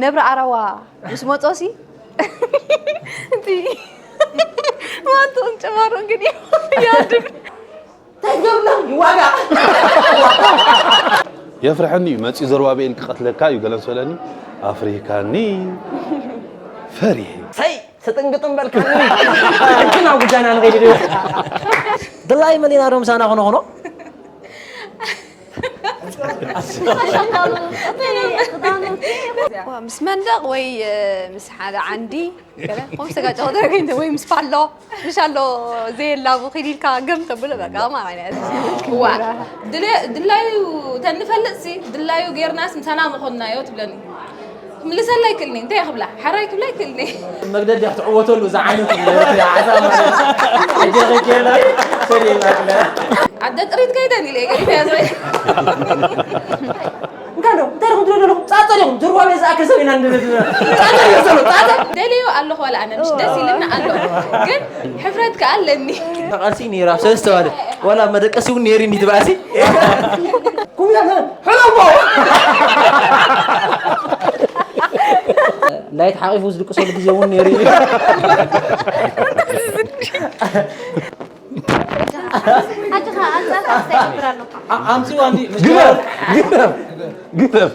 ነብሪ ዓረዋ ምስ መጾሲ እቲ ማንቱን ጭማሮን ግን ይሃድም። እንታይ ትገብርና ይዋጋ። የፍርሐኒ እዩ መፂኡ ዘሩባቤል ክቐትለካ እዩ ገለ ምስ በለኒ ኣፍሪህካኒ ፈሪሐ። ሰይ ስጥንግጥን በልካኒ። ሕጂ ናብ ጉዳይና ንኸይድ ዶ? ድላይ መሊና ዶ ምሳና ክነኹኖ? ምስ መንደቕ ወይ ምስ ሓደ ዓንዲ ገለ ከምኡ ዝተጋጨወ ተረገኝተ ወይ ምስ ፓሎ ምሽ ኣሎ ዘየላቡ ኺድ ኢልካ ገም ተብሎ በቃ ማለት ዋ ድለ- ድላዩ ተንፈልጥሲ ድላዩ ጌርናስ ምሳና መኾንናዮ ትብለኒ ክምልሰላ ይክእልኒ እንታይ ክብላ ሓራይ ክብላ ይክእልኒ መግደል ዲያ ክትዕወተሉ ዝዓይነቱ ዓሳ ማለት ሕጂ ከይከየላ ሰሪና ክለ ዓደ ጥሪት ከይደን ኢለ ገሪፈያ ዝብል እንታይ ዶ እንታይ ዶ ትብሎ ዘለኹም ጻጸ ዲኹም ዝርዋ ቤት ዝኣክል ሰብ ኢና ንብል ጻጸ ዲኹም ዘሎ ጻጸ ደልዮ ኣለኹ ዋላ ኣነ ምሽ ደስ ኢልና ኣሎ ግን ሕፍረት ከኣ ኣለኒ ቃልሲ ነይራ ሰለስተ ዋለ ዋላ መደቀሲ እውን ነይርኒ ትባእሲ ኩምያ ሕለሞ ላይት ሓቂፉ ዝድቅሰሉ ግዜ እውን ነይሩ እዩ ሓጅኻ ኣንጻር እንታይ ይገብር ኣለኹ ኣምፅዋ እንዲ ግደፍ ግደፍ ግደፍ